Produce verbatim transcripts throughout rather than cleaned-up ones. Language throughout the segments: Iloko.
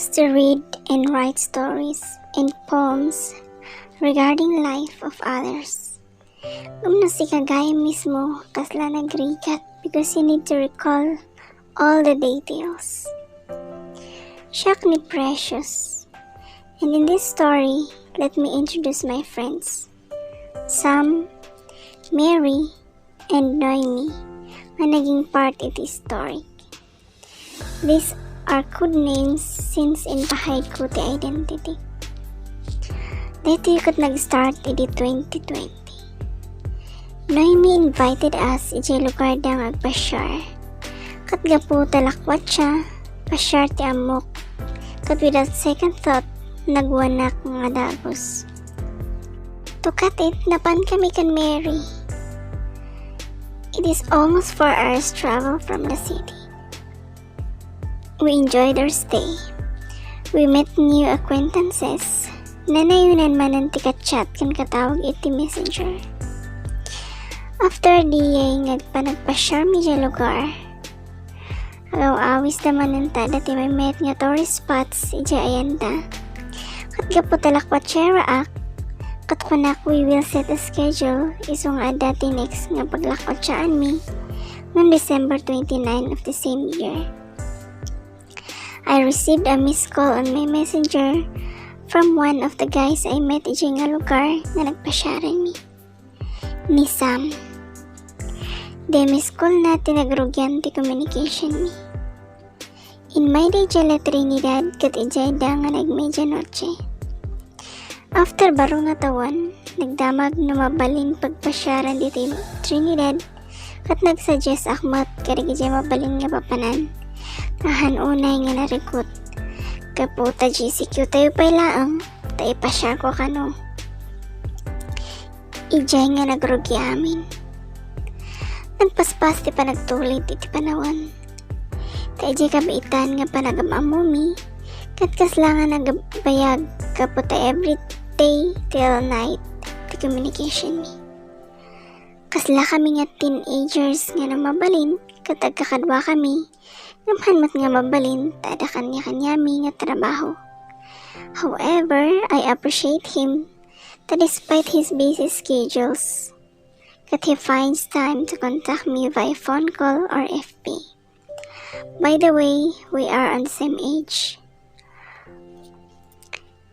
to read and write stories and poems regarding life of others. Ngem no sika gayam mismo, kasla nagrigat because you need to recall all the details. Siak ni Precious. And in this story, let me introduce my friends. Sam, Mary, and Noemi nga naging part iti story. These are code names since impaay ko ti identity. Daytoy ket nag-start idi twenty twenty. Noemi invited us idiay lugarda nga agpasiar. Ket gapu ta lakwatsa, pasiar ti ammok. Ket without second thought, nagwanak nga dagus. To cut it, napankami ken Mary. It is almost four hours travel from the city. We enjoyed our stay. We met new acquaintances. Nanayonan manen ti ka-chat ken katawag iti messenger. After daytoy nga panagpasiarmi idiay lugar, agaw-awisda manen ta adda ti maymayat nga tourist spots idiay ayanda. Ket gapu ta lakwatsarak, ket kunak we will set a schedule isu nga adda ti next nga paglakwatsyaanmi ngem December twenty-nine of the same year. I received a missed call on my messenger from one of the guys I met idiay nga lugar nga nagpasiaranmi, ni Sam. Daytoy missed call na ti nagrugian ti communicationmi. Immayda idiay La Trinidad ket idiayda nga nagmedianoche. After baro nga tawen, nagdamag no mabalin pagpasiaran ditoy Trinidad, ket nagsuggest ak met kadagiti mabalin nga papanan. Kahan unay nga narikut. Gapu ta G C Q tayo pay laeng, ta ipasiarko kano. Idiay nga nagrugi amin. Nagpaspas ti panagtulid iti panawen. Ta idiay kabiitan nga panagam-ammomi, ket kasla nga nagbayag gapu ta every day till night ti communicationmi. Kasla kami nga teenagers nga no mabalin ket agkakadua kami, ngem han met nga mabalin ta adda kaniakaniami nga trabaho. However, I appreciate him ta despite his busy schedules, ket he finds time to contact me via phone call or F B. By the way, we are on the same age.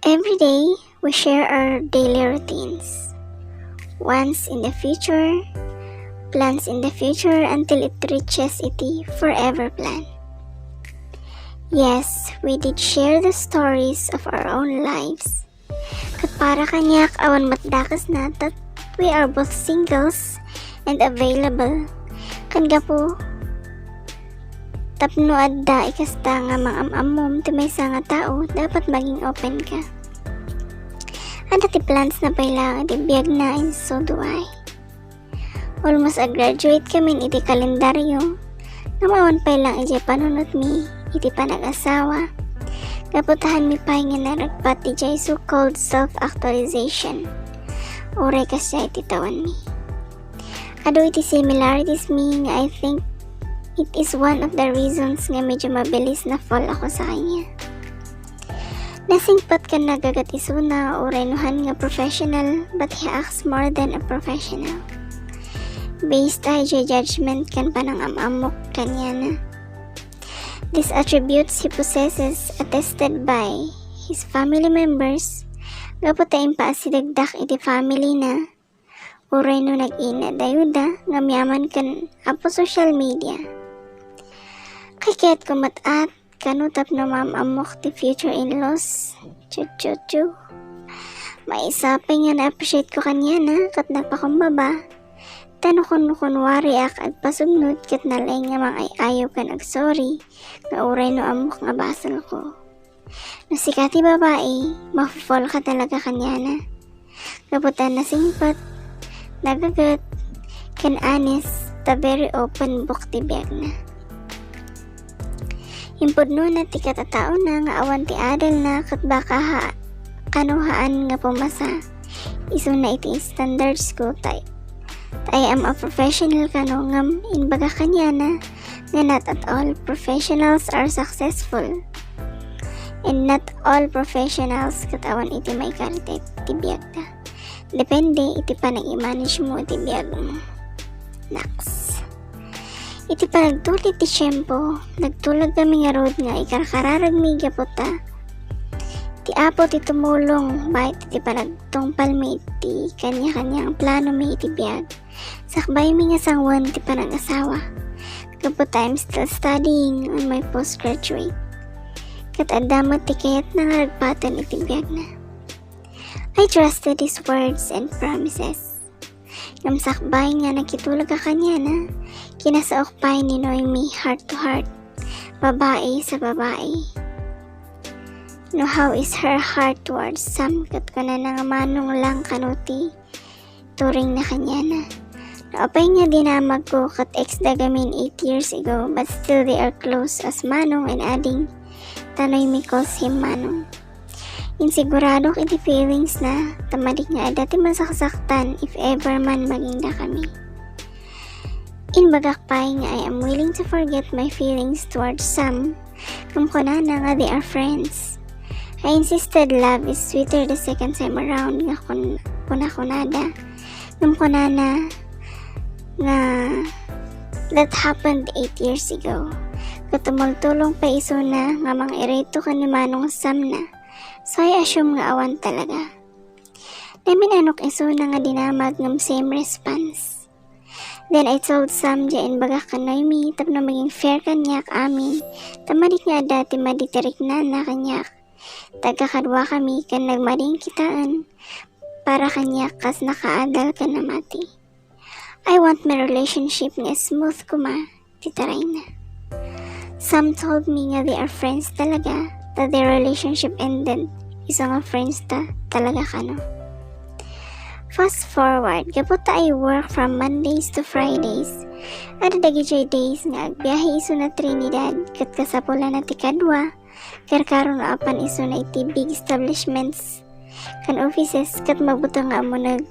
Every day, we share our daily routines. Wants in the future, plans in the future until it reaches iti forever plan. Yes, we did share the stories of our own lives. Ket para kaniak, awan met dakesna ta we are both singles and available. Ken gapu tapno adda ikasta nga mangam-ammom ti maysa nga tao, dapat maging open ka. Adda ti plans na pay laeng iti biagna, and so do I. Almost a-graduate kami iti kalendaryo, ngem awan pay laeng idiay panunotmi iti panag-asawa. Gapu ta hanmi pay nga naragpat idiay so-called self-actualization. Uray kasdiay ti tawenmi. Adu iti similarities mi nga I think it is one of the reasons nga medyo mabilis na-fall ako sa kanya. Nasingpet ken nagaget isuna, uray no han nga professional, but he acts more than a professional. Based idiay judgment ken panangam-ammok kaniana. These attributes he possesses, attested by his family members, gapu ta impaasidegdak iti family na, uray no nag-inadayuda nga miyaman ken Apo social media. Kayatko met a kano tapno maam-ammok ti future in-laws. Chu, chu, chu. Maysa pay nga na-appreciate ko kaniana ket napakumbaba. Ta no kun-, kunwariak agpasubnod ket nalaing nga mangay-ayo ken agsorry nga uray no ammok nga basolko. No sika ti babai, mafo-fall ka talaga kaniana. Gapu ta nasingpet, nagaget, ken honest, ta very open book ti biagna. Impudnona ti katataona nga awan ti adelna ket baka ha-, kano haan nga pumasa. Isuna iti standards ko, ta, ta I am a professional kano, ngem imbaga kaniana nga not at all professionals are successful. And not all professionals ket awan iti maikaritep ti biagda. Depende iti panag-i-manage mo iti biagmo. Next. Iti panagtulid ti tiempo, nagtulag kami ngarud nga ikarkararagmi gapu ta ti Apo ti tumulong baket iti panagtungpalmi iti kanya-kaniang planomi iti biag. Sakbaymi nga sangoen ti panag-asawa. Gapu ta I'm still studying on my postgraduate. Ket adda met ti kayatna nga ragpaten iti biagna. I trusted his words and promises. Ngem sakbay nga nakitulagak kaniana, kinasaok pay ni Noemi heart to heart, babai sa babai. No, how is her heart towards Sam? Ket kunana nga Manong lang kano ti turingna kaniana. No, apay nga dinamagko ket ex da gamin eight years ago, but still they are close as Manong and Ading. Ta Noemi calls him Manong. Insiguradok iti feelings na, ta madi nga adda ti masaksaktan if ever man magingga kami. Imbagak pay nga I am willing to forget my feelings towards Sam, ngem kunana nga they are friends. I insisted love is sweeter the second time around nga kun-, kuna-kunada. Ngem kunana nga that happened eight years ago. Ket tumultulong pay isuna nga mangireto ken ni Manong Sam na. So I assume nga awan talaga. Namin-anok isuna nga dinamag ngem same response. Then I told Sam diay imbagak ken Noemi tapno maging fair kaniak amin, ta madi nga adda ti madi ti riknana kaniak. Tagkakadua kami ken nagmading kitaen para kaniak kas nakaadal ken namati. I want my relationship nga smooth koma ti tarayna. Sam told me nga they are friends talaga, ta their relationship ended isu nga friends ta talaga kano. Fast forward, gapu ta I work from Mondays to Fridays. Adda dagidiay days nga agbiahe isuna Trinidad, ket kasapulanna ti kadua, karkaro no apan isuna iti big establishments ken offices, ket mabuteng nga ummuneg,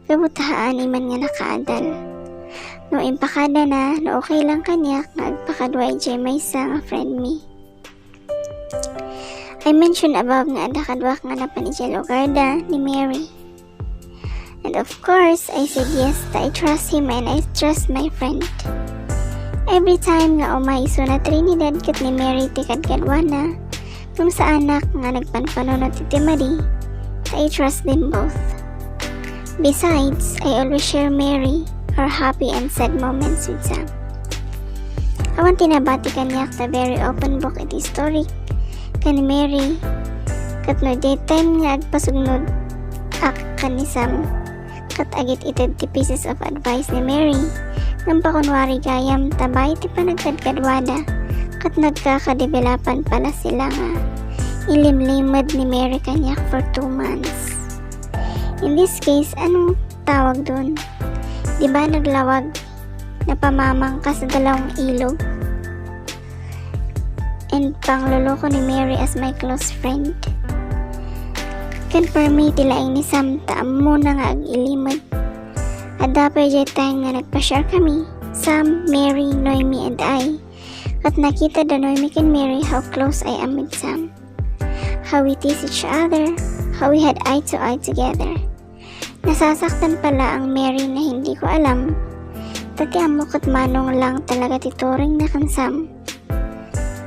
gapu ta haan man nga nakaadal. No impakadana, no okay lang kaniak nga agpakadua idiay maysa nga friend mi. I mentioned above nga adda kaduak nga napan idiay lugarda ni Mary. And of course, I said yes, ta I trust him and I trust my friend. Every time nga umay isuna Trinidad ket ni Mary ti kadkaduana, ngem saanak nga nagpanpanunot iti madi, ta I trust them both. Besides, I always share Mary, our happy and sad moments with Sam. Awan ti nabati kaniak ta very open book iti story ken ni Mary, ket no diay time nga agpasugnod ak ken ni Sam, ket agit-ited ti pieces of advice ni Mary, ngem pakunwari gayam ta bay ti panagkadkaduada, ket nagkakadevelopan pala sila nga ilimlimed ni Mary kaniak for two months. In this case, anong tawag dun? Di ba naglawag, napamamangka sa dalawang ilog? And pangloloko ni Mary as my close friend. Ken permi ti laing ni Sam ta ammona nga ag-ilimed. Adda pay diay time nga nagpa-share kami, Sam, Mary, Noemi, and I. Ket nakita da Noemi ken Mary how close I am with Sam. How we tease each other, how we had eye to eye together. Nasasaktan pala ang Mary na hindi ko alam, ta ti ammo ket Manong lang talaga ti turingna ken Sam.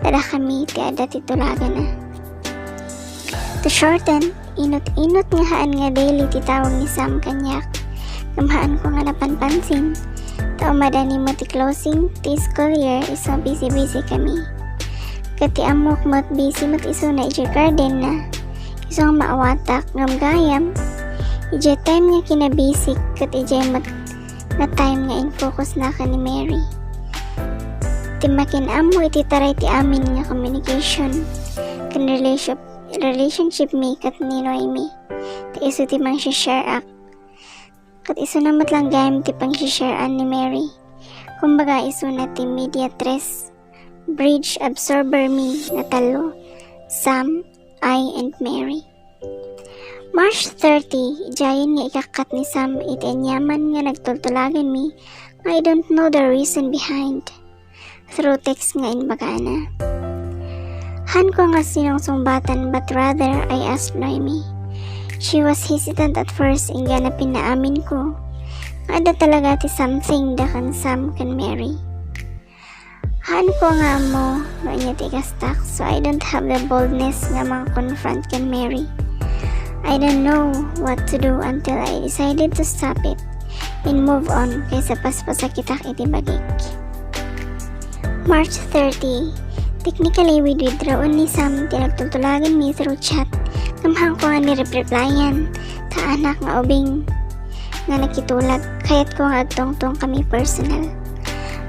Tada kami ti adda ti tulagana. To shorten, inut-inut nga haan nga daily ti tawag ni Sam kaniak, ngem haanko nga napanpansin, ta umadani met ti closing ti school year, isu busy-busy kami. Ket ti ammok met busy met isuna idiay gardenna, isu nga maawatak, ngem gayam, idiay time nga kinabisik ket idiay met nga time nga in-focus na ken ni Mary. Ti makin-ammo iti taray ti amin nga communication ken relation-, relationship mi ket ni Noemi. Ta isu ti mangsishare ak. Ket isuna met lang gayam ti pangsisharean ni Mary. Kumbaga, isuna ti mediatress, bridge absorber mi nga tallo, Sam, I, and Mary. March thirty, idiayen nga ikakkat ni Sam iti aniaman nga nagtultulaganmi nga I don't know the reason behind. Through text nga imbagana, Haanko nga sinungsungbatan, but rather I asked Noemi. She was hesitant at first, inggana pinaaminko nga adda talaga ti something da ken Sam ken Mary. Haanko nga ammo no ania ti ikastak, so I don't have the boldness nga mangconfront ken Mary. I don't know what to do until I decided to stop it and move on kaysa paspasakitak iti bagik. March thirty, technically, wid-, withdrawn ni Sam ti nagtultulaganmi through chat, ngem haanko nga ni-replyan ta anak nga ubing nga nakitulag, kayatko nga agtungtong kami personal.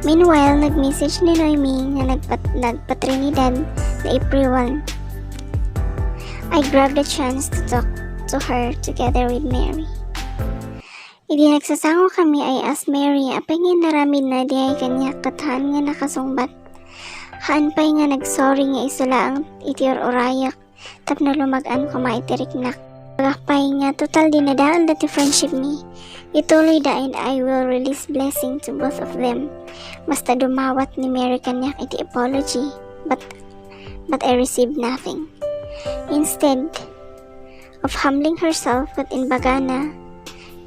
Meanwhile, nag-message ni Noemi nga nagpat-, nagpa-Trinidad na April one. I grabbed the chance to talk to her together with Mary. Idi nagsasango kami, I asked Mary, apay nga inaramidna diay kaniak ket haan nga nakasungbat. Haan pay nga nagsorry nga isu laeng iti ur-urayak tapno lumag-an koma iti riknak. Bagak pay nga total dinadaelda ti friendshipmi. Ituloyda and I will release blessing to both of them. Basta dumawat ni Mary kaniak iti apology, but, but I received nothing. Instead of humbling herself ket imbagana,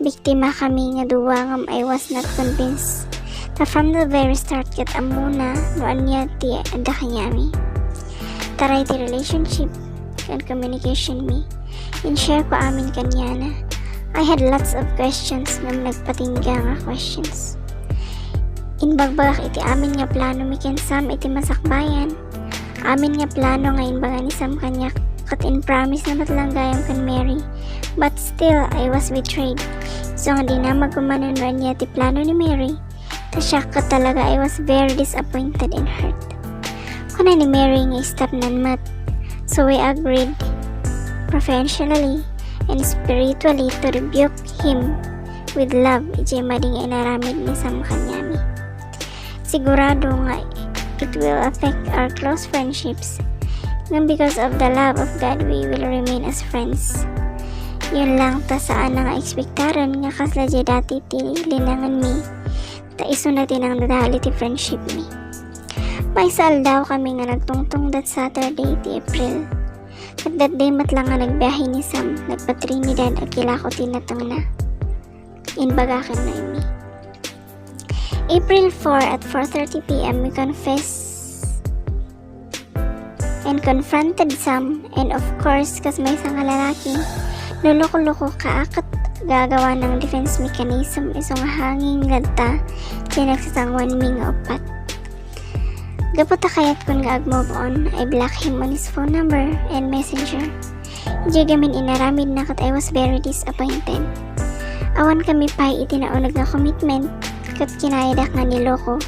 biktima kami nga dua ngem I was not convinced ta from the very start ket ammona no ania ti adda kaniami. Taray ti relationship ken communication mi. In-share ko amin kaniana. I had lots of questions ngem nagpatingga nga questions. Inbagbagak iti amin nga plano mi ken Sam iti masakbayan. Amin nga plano nga inbaga ni Sam kaniak, ket in-promise na met lang gayam ken Mary. But still, I was betrayed. So nga dinamag ko man no ania ti plano ni Mary, ta siak ket talaga, I was very disappointed and hurt. Kuna ni Mary nga stop nan met. So we agreed professionally and spiritually to rebuke him with love idiay madi nga inaramid ni Sam kaniami. Sigurado nga it will affect our close friendships. Ngem because of the love of God, we will remain as friends. Yun lang ta saan nga ekspektaren nga kasla diay dati ti linangenmi, ta isuna ti nangdadael iti friendshipmi. Maysa aldaw kami nga nagtungtong that Saturday ti April. Ket that day met lang nga nagbiahe ni Sam, nagpa-Trinidad, agilako ti natengna. Inbaga ken Noemi. April four at four thirty P M, we confess and confronted Sam, and of course, kas maysa nga lalaki, nuloko-loko ka ket gagawa ng defense mechanism isu nga hangin ngadta ti nagsasanguanmi nga uppat. Gapu ta kayatkon nga ag-move on, I block him on his phone number and messenger. Idiay gamin inaramidna ket I was very disappointed. Awan kami pay iti nauneg nga commitment, ket kinayadak nga niloko.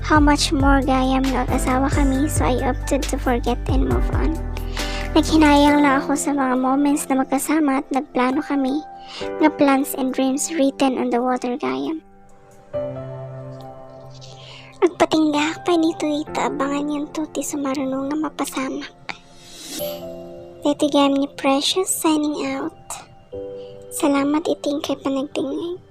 How much more gayam no ag-asawa kami, so I opted to forget and move on. Naghinayang lang ako sa mga moments na magkasama at nagplano kami nga plans and dreams written on the water gayam. Agpatinggaak pay ditoy ta abanganyanto ti sumaruno nga mapasamak. Daytoy gayam ni Precious signing out. Salamat iti inkay panagdingngeg.